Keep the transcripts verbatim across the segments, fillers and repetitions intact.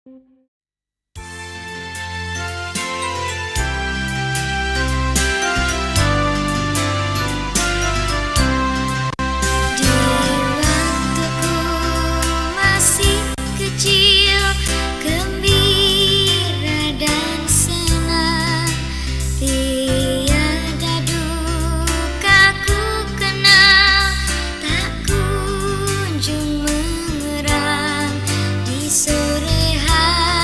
Di waktuku masih kecil, gembira dan senang, tiada duka ku kenal, tak kunjung mengerang. Di sore hari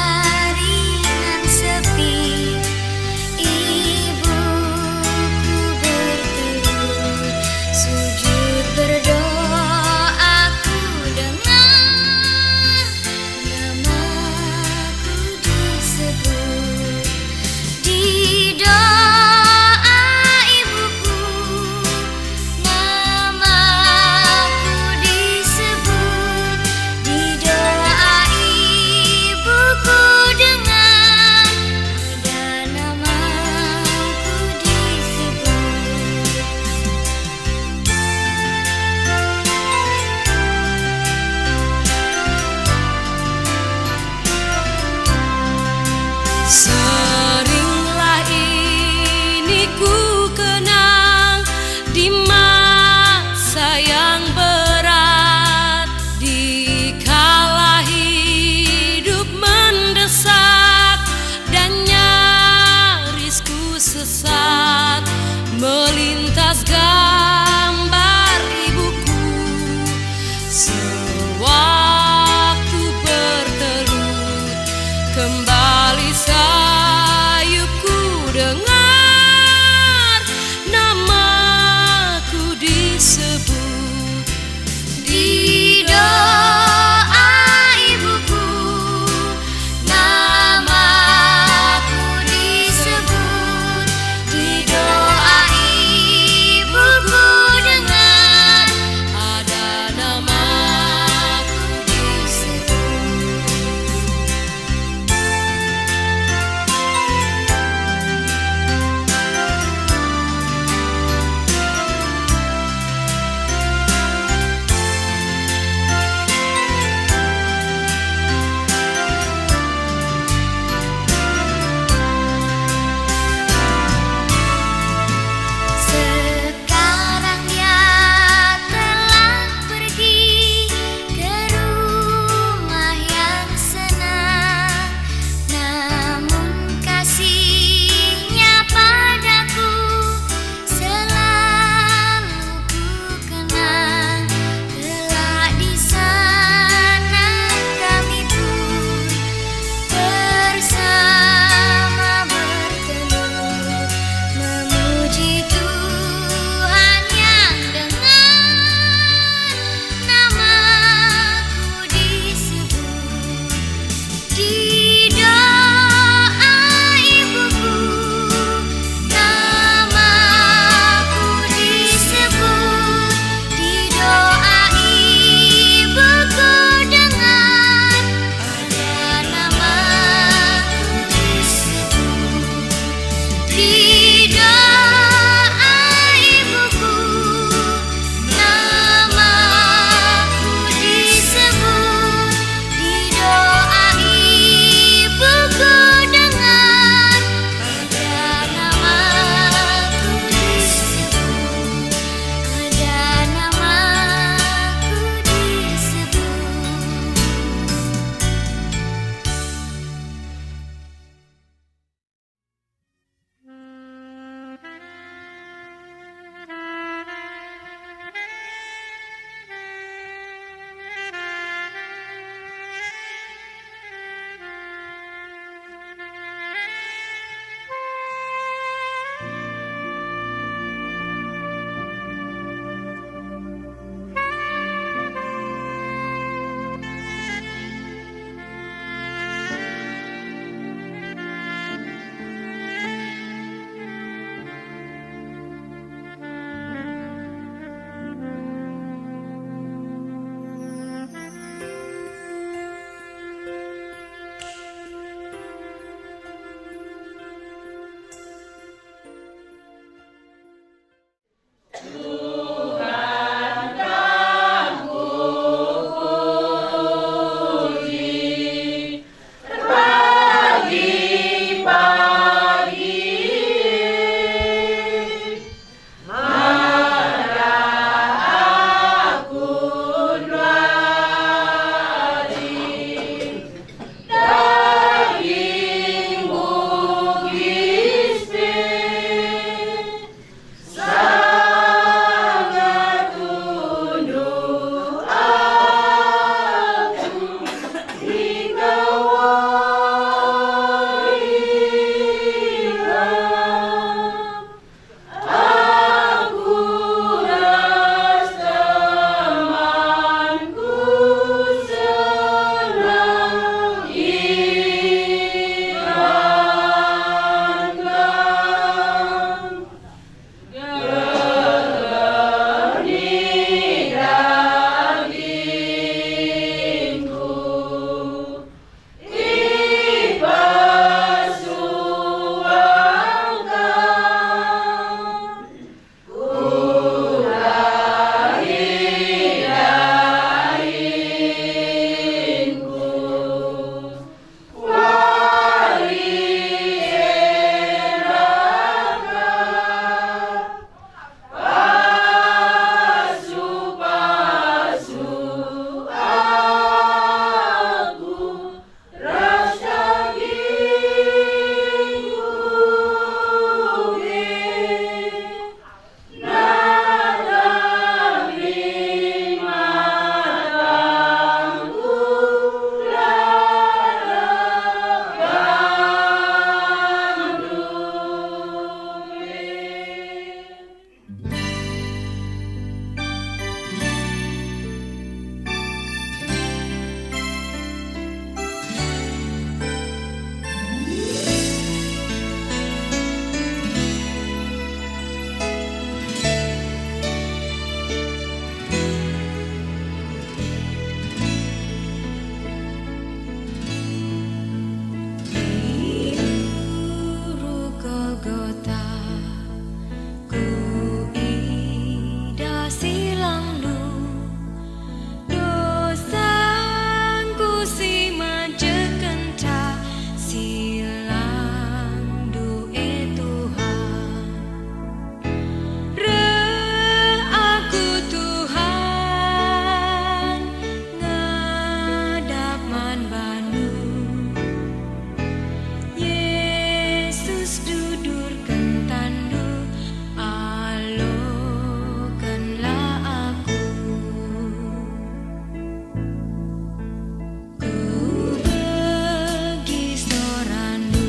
Silangndu, dosangku si majekken tah, silangndu, e Tuhan. Reh aku, Tuhan, ngadap man bandu. Yesus, dudurken tanNdu, alokenlah aku. Kubegi sorandu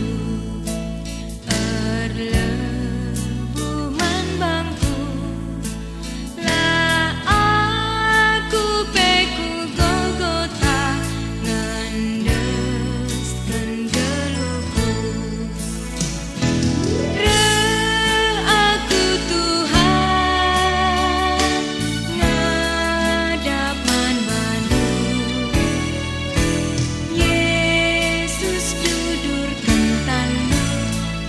erlebuh man bangku, la aku pe ku Golgota ngendesken geluhku. Reh aku, Tuhan, ngadap man bandu. Yesus, dudurken tanNdu,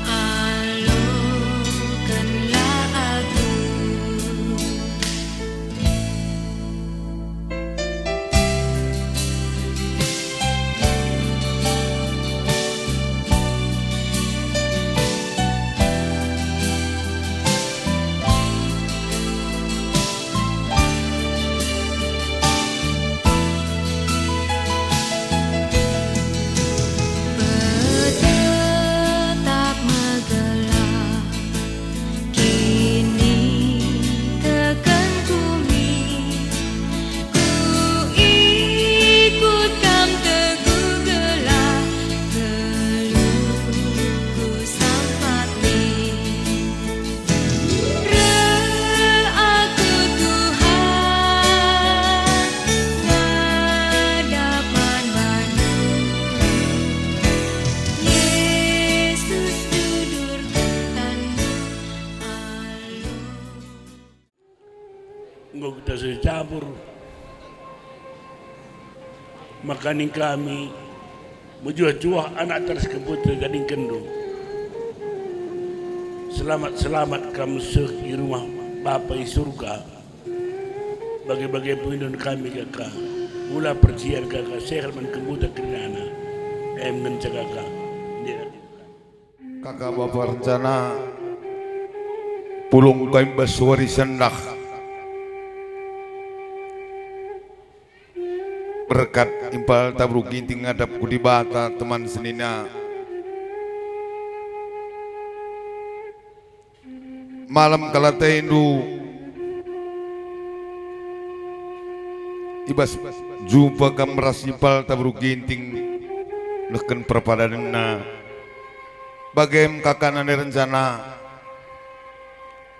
alokenlah aku. Tetap megelah kiniteken kami, ku ikut Kam teguh gelah geluhku sampatni. Reh aku, Tuhan, ngadap man bandu. Yesus, dudurken tanNdu, aloken. Enggo kita seh campur. Maka nina kami, mejuah-juah anak teras kempu tadingkenndu. Selamat-selamat kam seh i rumah Bapa i Surga. Bage-bage pengindo kami kaka, ula percian kaka sehat man kemputa kerinana, em ngenca kaka. Kaka bapa rencana, pulung kai bas wari sendah. Berkat impal Tabru Ginting ngadap ku Dibata teman senina. Malem kal atendu i bas jumpa kam ras impal Tabru Ginting nehken perpadanenna. Bagem kaka nande rencana,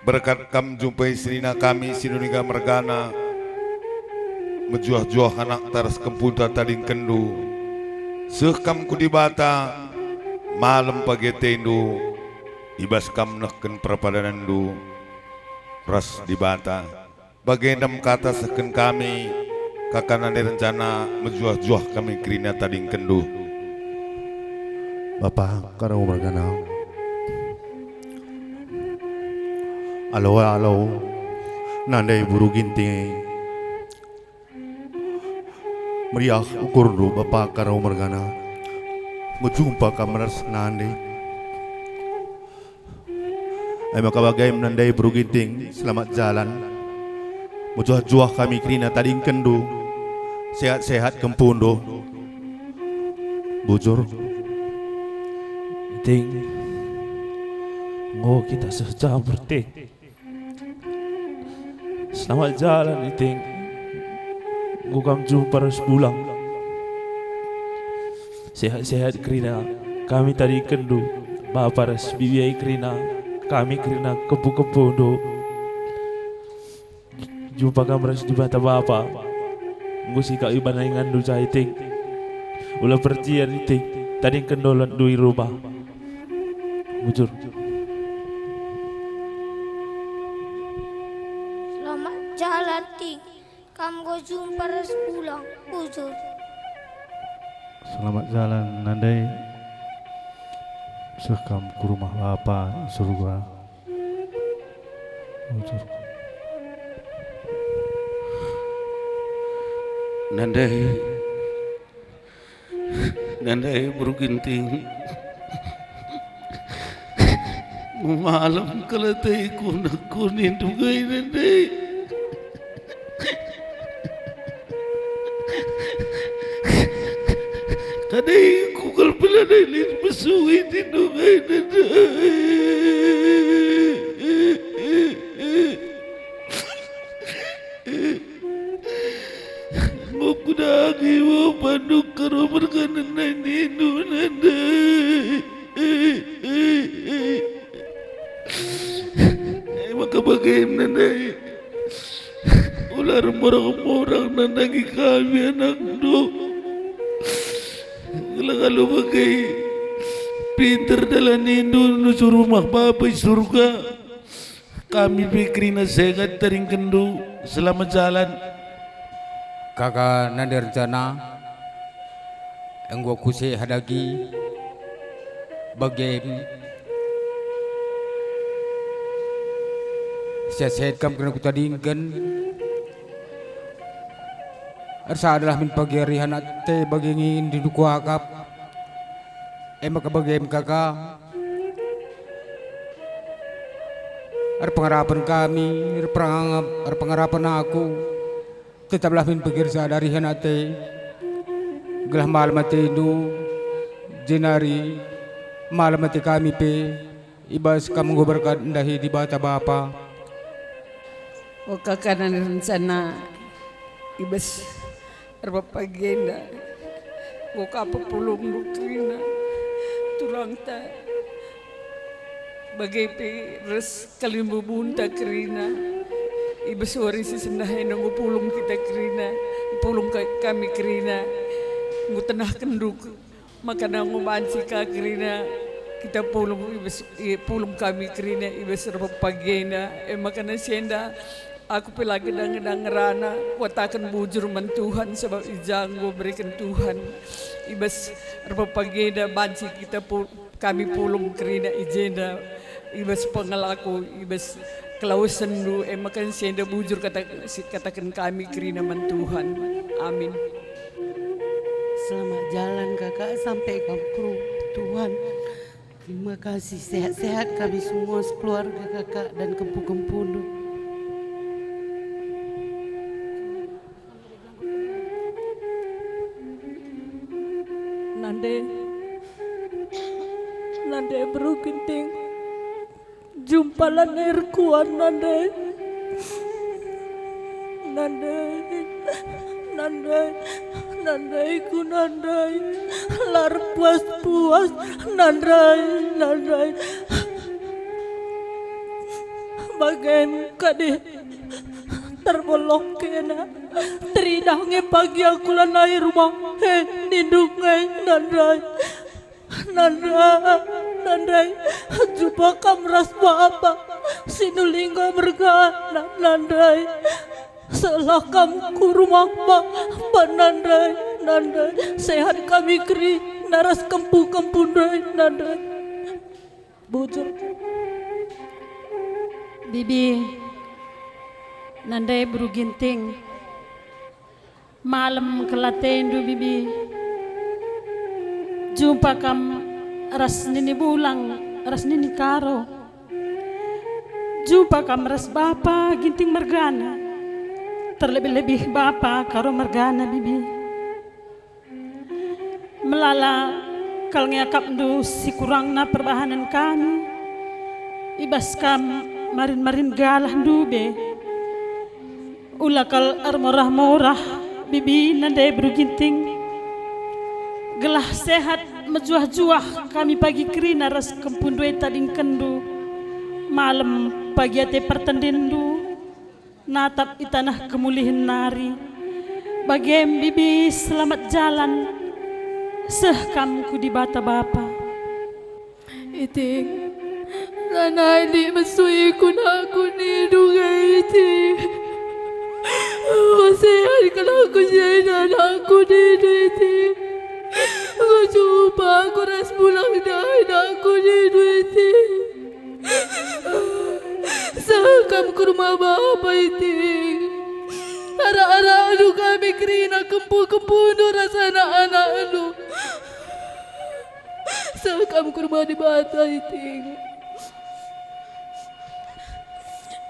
berkat kam jumpai senina kami si Nuninga mergana, mejuah-juah anakta ras kempunta tadingkenndu. Seh kam ku Dibata, malem pagi atendu, i bas kam nehken perpadanenndu ras Dibata. Bagenda me kata sehken kami, kaka nande rencana, mejuah-juah kami kerina tadingkenndu. Bapa, karo mergana. Alo-alo, nande Buru Ginting e. Meriah ukurndu, bapa karo mergana. Mejumpa kam ras nande. E maka bagem nande Buru Ginting, selamat jalan. Mejuah-juah kami kerina tadingkenndu. Sehat-sehat kempundu. Bujur. Ting. Enggo kita seh campur, Ting. Selamat jalan, Iting. Enggo kam jumpa ras pulang. Sehat-sehat kerina kami tadingkenndu, bapa ras bibi ai kerina, kami kerina kempu-kempundu. Jumpa kam ras Dibata Bapa. Enggo sikap ibana inganndu ja, Iting. Ula percian, Iting, tadingken dolandu i rumah. Bujur. Selamat jalan, Ting. Kam enggo jumpa ras pulang. Bujur. Selamat jalan, nande. Seh kam ku rumah Bapa i Surga. Bujur. Nandai, nandai beru Ginting. Malem kal ateku nekunindu ngai nandai. Kadai ku kal pe lanai lit mesui tindu ngai nandai. Enggo kudangi wo panduk karo merganen nai nindu nandai. E maka bagem nandai. Ula ermorang-morang nandangi kami anakndu. Gelah alu bage pinter dalanindu nuju rumah Bapa i surga. Kami pe kerina sengat teringkenndu. Selamat jalan. Kaka nande rencana, enggo kusehat agi, bagem sehat-sehat kam kerna kutadingken. Ersadalah min pagi arihan ate bage nge nindu kuakap. E maka bagem kaka. Erpengarapen kami, erpengangap, erpengarapen aku. Tetaplah min pagi ersada arihan ate. Gelah malem atendu, jenari malem ate kami pe. I bas kam enggo berkat ndahi Dibata Bapa. O kaka nande rencana, i bas erbapa enda, enggo ka pepulungndu kerina, turangta, bage pe ras kalimbubunta kerina, i bas wari si sendah enda enggo pulung kita kerina, pulung ka-, kami kerina, enggo tenahkenndu Maka nanggo banci ka kerina kita pulung i bas, i, pulung kami kerina i bas erbapa enda. E maka si enda, aku pe la gedang-gedang ngerana, kuataken bujur man Tuhan, sabap i ja enggo bereken Tuhan i bas erbapa enda banci kita pu-, kami pulung kerina i jenda. I bas pengelaku, i bas kelawesenndu, e maka si enda bujur kata-, si kataken kami kerina man Tuhan. Amin. Selamat jalan, Kakak, sampai kam ke rumah Tuhan. Terima kasih, sehat-sehat kami semua sekeluarga Kakak dan kempu-kempundu. Nande, nande beru Ginting, jumpa lanai erkuan nande. Nande, nande, nande ku nande, la erpuas-puas nande, nande. Bagem kade. Terbelah kena, teridah nge pagi aku lanai rumah, he, nindu nge nandai. Nandai, nandai, jumpa kam ras bapa, si nulingga mergana, nandai. Selah kam ku rumah bapa, nandai, nandai. Sehat kami kerina ras kempu-kempu ndai, nandai. Bujur. Bibi, nandai beru Ginting. Malem kal atendu, Bibi. Jumpa kam ras nini Bulang, ras nini Karo. Jumpa kam ras bapa Ginting mergana. Terlebih-lebih bapa Karo mergana, Bibi. Melala kal nge akapndu si kurangna perbahanen kami, i bas kam marin-marin galah ndube. Ula kal ermorah-morah, Bibi, nandai beru Ginting, gelah sehat mejuah-juah kami pagi kerina ras kempundu e tadingkenndu, malem pagi ate pertendinndu. Natap i taneh kemulihen nari. Bagem, Bibi, selamat jalan. Seh kam ku Dibata Bapa. Iting, lanai lit mesui ku nakku nindu nge, Iting. Osean kal aku jenda nakku nindu, Iting. Enggo jumpa aku ras Bulang ndai nakku nindu, Iting. Seh kam ku rumah bapa, Iting. Arak-arakndu kami kerina kempu-kempundu ras anak-anakndu. Seh kam ku rumah Dibata, Iting.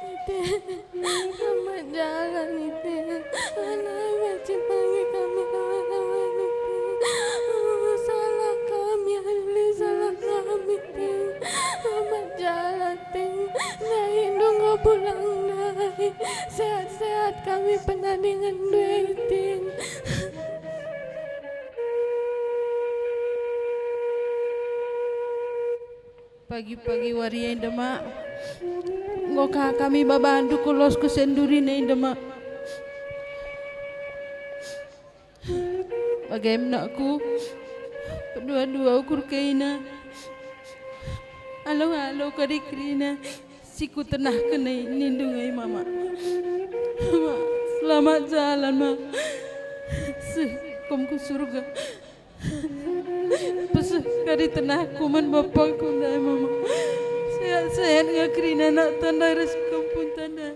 Iting, selamat jalan, Iting. Alah, banci pagi kami kawan-kawan, Iting. Oh, salah kami, Adli, salah kami, Ting. Selamat jalan, Ting. Ndai enggo pulang ndai. Sehat-sehat kami pernah dengan duit, Ting. Pagi-pagi wari enda, Mak, enggo ka kami babandu ku los ku Senduri enda, Mak. Bage me nakku, pedua-dua ukur kaina. Alo-alo kari kerina si kutenahken e nindu nge, Mama. Mak, selamat jalan, Mak. Seh, kom ku surga. Peseh kari tenahku man bapangku ndai, Mama. Sehat-sehat nge kerina anakta ndai ras kempunta ndai,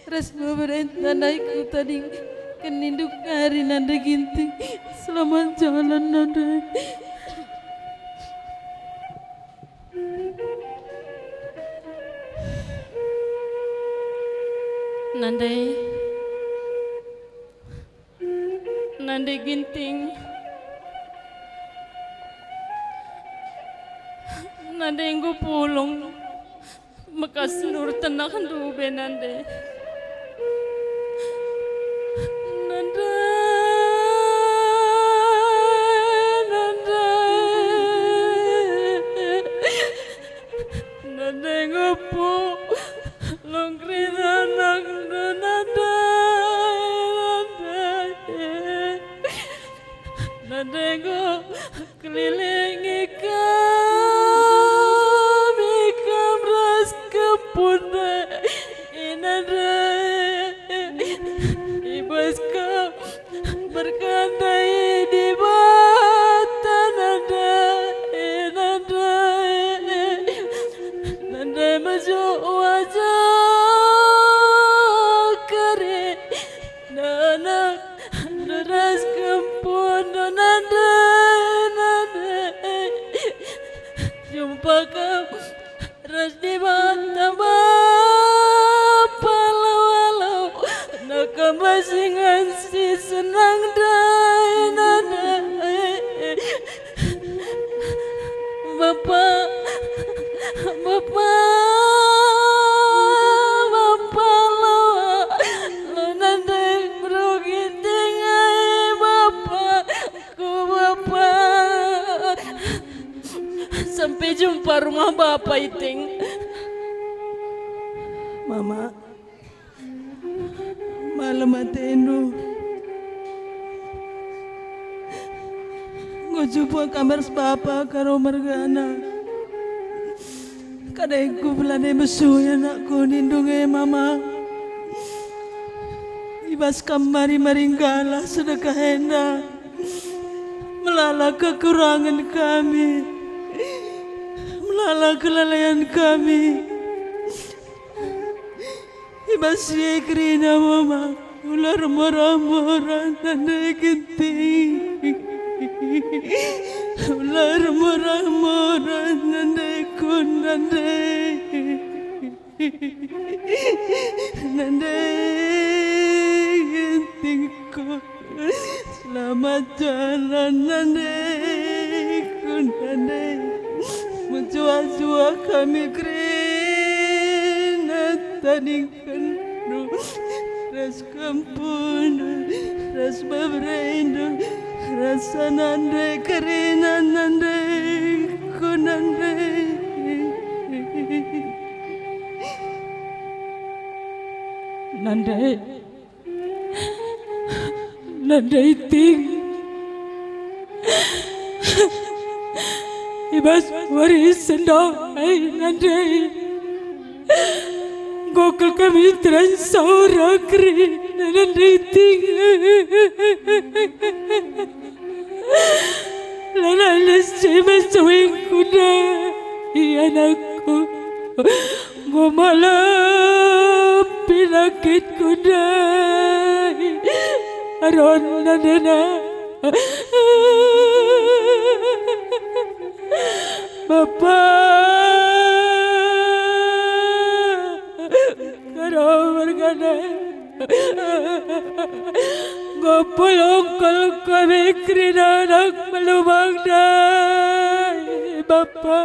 ras beberenta ndai kutadingken nindu kari, Nande Ginting. Selamat jalan, Nande. Nande. Nande Ginting. Nande enggo pulung. Mekas nur tenah ndube, Nande. Nande, Nande. Nande enggo pulung kerina anakndu, Nande, Nande. Nande enggo kelilingi kami, kam ras kempundu, Nande. I bas kam berkat ndai Dibata, Nande, Nande. Nande mejuah-juah kari, Nande ras kempundu, Nande, Nande. Jumpa kam ras Dibata Bapa lau-lau, naka bas ingan si senang ndai, Nande. Bapa, Bapa, Bapa lau-lau, Nande, rugi tinggai Bapa. Ku Bapa. Sampai jumpa rumah Bapa, Iting. Mama, malem atendu. Enggo jumpa kam ras Bapa Karo mergana. Kadengku pelane mesui anakku nindu nge, Mama. I bas kam mari-mari nggalah sedekah enda. Melala kekurangen kami. Melala kelalaian kami. I bas si e kerina, Mama, ula ermorah-morah, Nande Ginting. Ula ermorah-morah, Nandeku, Nande. Nande Gintingku. Selamat jalan, Nandeku, Nande. Mejuah-juah kami kerina tadingkenndu ras kempundu, ras beberendu, ras Nande kerina, Nandeku, Nande. Nande. Nande Iting. I bas wari si enda, ai Nande. Enggo kal kami terang saura kerina, Nande Iting. Lanai si mesewingku ndai, anakku. Enggo malem penakitku ndai. Ron nandena. Bapa, karo mergana. Enggo pulung kal kami kerina anak melubang ndai, Bapa.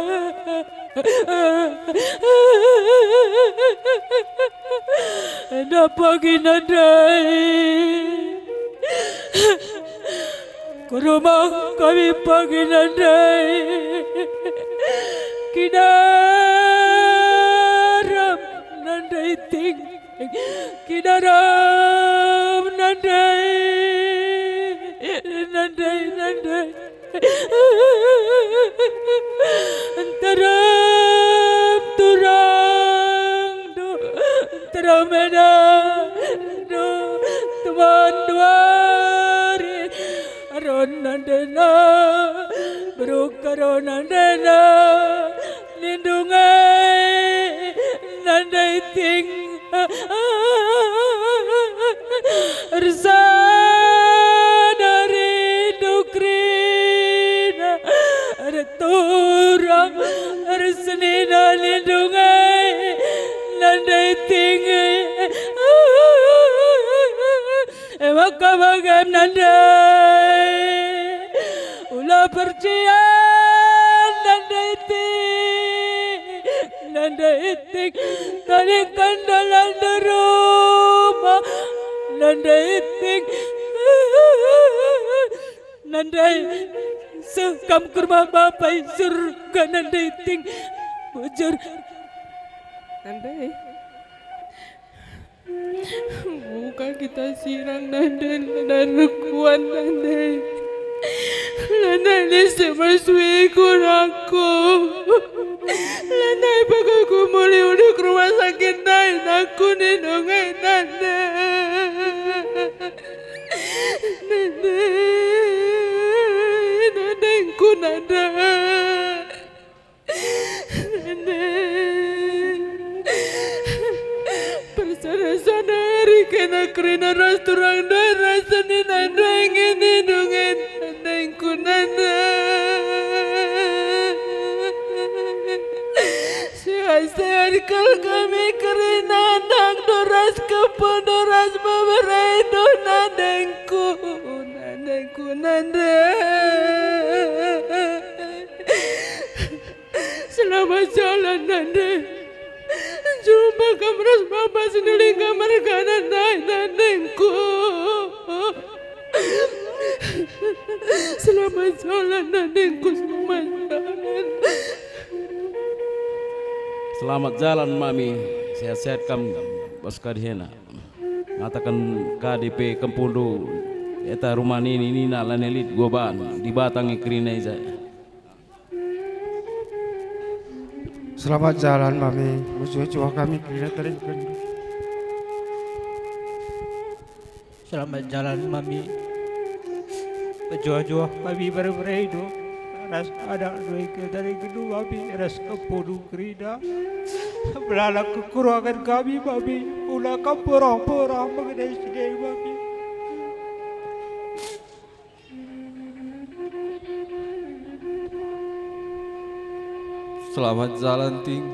Enda pagi nandai. Ku rumah kami pagi nandai. Kinaram nandai ting. Kinaram nandai. Nandai, nandai. Nterem turangndu, nterem enakndu, teman duari, ron nandena, beruk ron nandena, nindu nge nandai ting. Ersada rindu kerina, erturang, ersenina nindu nge nandai ting. E maka bagem nandai, ula percian nandai ting, nandai ting, tadingken dalan rumah, nandai ting, nandai seh kam ku rumah Bapa i surga, nandai ting, bujur, nandai. Buka kita sirang nandai, lanai rekuan nandai. Lanai lit si mersui ku nangku. Lanai bage ku muli udik rumah sakit ndai nangku nindu nge nandai. Nandai, nandai ku nandai. Persada-sada ari kena kerina ras turang ndai ras senina ndai nge nindu nge nandai ku nandai. Sehat-sehat kal kami kerina anakndu ras kempundu ras beberendu nandai ku, nandai ku nandai. Selamat jalan, Nande. Jumpa kam ras Bapa si nulih kam mergana ndai, Nandengku. Selamat jalan, Nandengku, selamat jalan. Selamat jalan, Mami. Sehat-sehat kam bas kadi ena. Ngataken kadi pe kempundu, eta rumah nini nina lanai lit guaban, Dibata nge kerina i jai. Selamat jalan, Mami. Mejuah-juah kami kerina tadingken. Selamat jalan, Mami. Mejuah-juah kami bere-berendu ras anak dua kerina tadingkenndu, Mami, ras kempundu kerina. Belalap kekurangan kami, Mami. Ula kam porah-porah mengenai si e, Mami. Selamat jalan, Ting.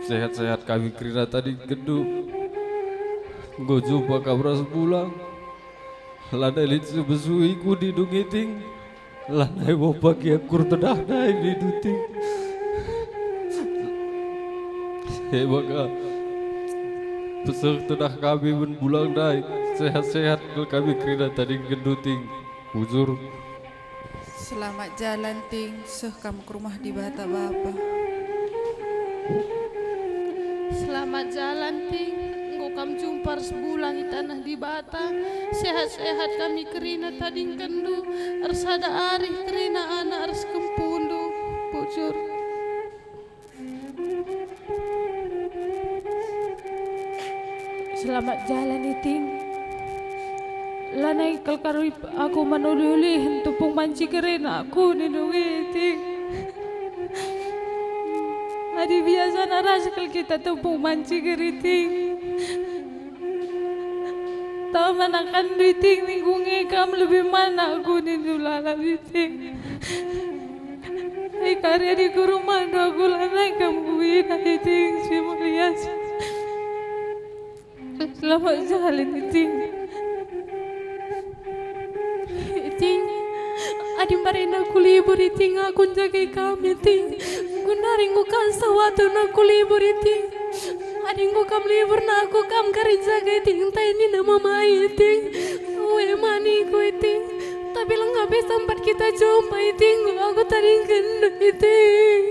Sehat-sehat kami kerina tadingkenndu. Enggo jumpa kam ras Bulang. Lanai lit si mesui ku nindu nge, Ting. Lanai boh pagi aku ertedah ndai nindu, Ting. E maka peseh tedah kami man Bulang ndai. Sehat-sehat kal kami kerina tadingkenndu, Ting. Bujur. Selamat jalan, Ting, seh kam ku rumah Dibata Bapa. Selamat jalan, Ting, enggo kam jumpa ras Bulang i taneh Dibata. Sehat-sehat kami kerina tadingkenndu, ersada arih kerina anak ras kempundu. Bujur. Selamat jalan, Iting. Lanai kal karup aku man uli-ulihen tupung banci kerina aku nindu nge, Iting. Adi biasana ras kal kita tupung banci keri, Iting. Tama nakan Iting, ningku nge kam lebih mana aku nindu lalap Iting. Ai kari adi ku rumahndu aku lanai kam kuina Iting si mulia. Selamat jalan Iting. Iting, adi mbarenda ku libur Iting, aku njagai kam Iting. Genari enggo kan sawatuna ku libur Iting. Adi enggo kam libur na aku kam kari njagai Iting, ntai nina mama Iting. Ue maniku Iting. Tapi langa pe sempat kita jumpa Iting, aku tadingken Iting.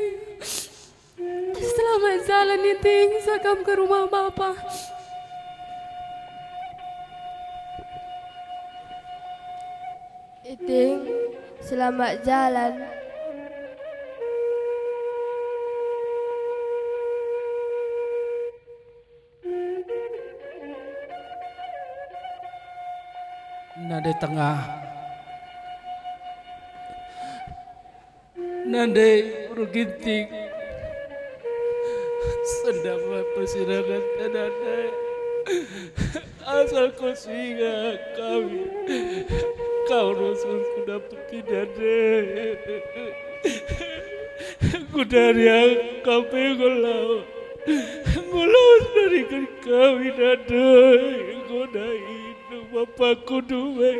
Selamat jalan Iting, sakam ke rumah bapa. Iting, selamat jalan. Nande Tengah. Nande Guru Ginting. Sendah persirangan Nande. Asal kau singa kami, kau rusur ku dapeti Nande. Ku dari aku kape ngelawan, ngelawan dari kami Nande. Ku dari Bapakku duwe,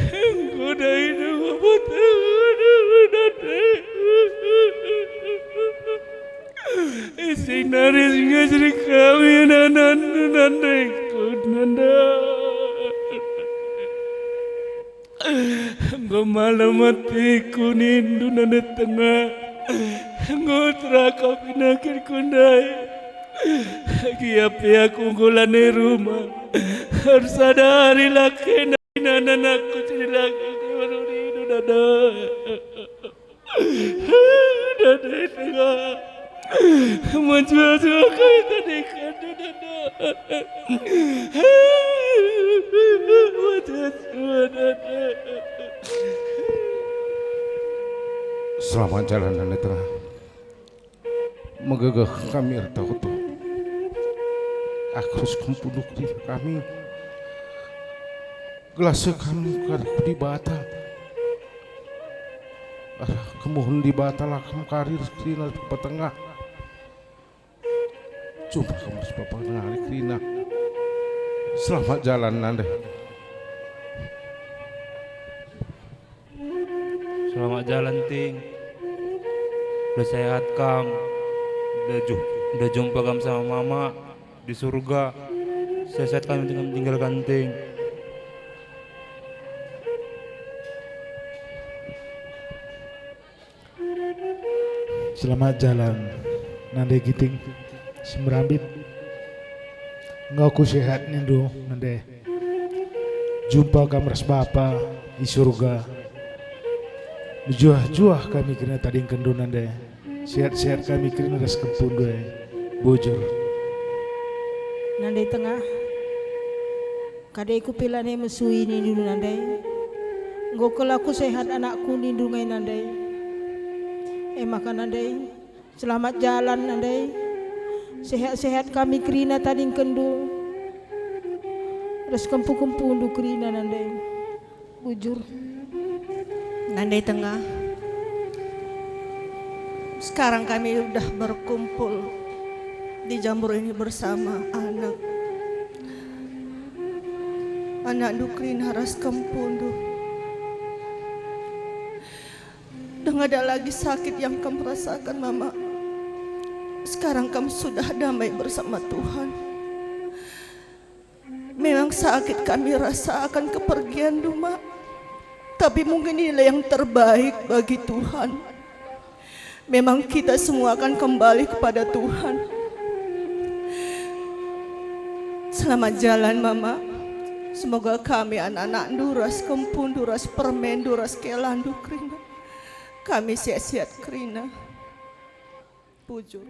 enggo daina bapa Nande. Isi nari ngajari kami nanandu Nandeku Nande. Enggo malam atiku nindu Nande Tengah. Enggo teraka penyakitku ndai. Gia pe aku enggo lanai rumah. Ersada ari la kena inanan aku jadi laki di baru rindu Nande. Nande Tengah. Menjual-jual kami tadi kandu Nande. Menjual-jual Nande. Selamat jalan Nande Tengah. Megegeh kami ertoto. Aku ras kempundu kami. Gelah seh kami kari ku Dibata. Arah kemuhen Dibata lah kam kari ras kerina ras bapa Tengah. Jumpa kam ras bapa Tengah ari kerina. Selamat jalan, Nande. Selamat jalan, Ting. Udah sehat kam. Udah ju-, udah jumpa kam sama Mama di surga. Sehat-sehat kam, jangan tinggalkan, Ting. Selamat jalan, Nande Ginting, si merambit. Enggo aku sehat nindu, Nande. Jumpa kam ras Bapa i surga. Mejuah-juah kami kerina tadingkenndu, Nande. Sehat-sehat kami kerina ras kempundu e. Bujur. Nande Tengah. Kade ku pe lanai mesui nindu Nande. Enggo kal aku sehat anakku nindu ngai Nande. E maka Nande, selamat jalan Nande. Sehat-sehat kami kerina tadingkenndu ras kempu-kempundu kerina Nande. Bujur. Nande Tengah. Sekarang kami udah berkumpul di jamur ini bersama anak. Anakndu kerina ras kempundu. Udah nggak ada lagi sakit yang kamu rasakan, Mama. Sekarang kamu sudah damai bersama Tuhan. Memang sakit kami rasakan kepergianndu, Mak. Tapi mungkin inilah yang terbaik bagi Tuhan. Memang kita semua akan kembali kepada Tuhan. Selamat jalan, Mama. Semoga kami anak-anakndu ras kempundu ras permendu ras kelandu kerina. Kami sehat-sehat kerina. Bujur.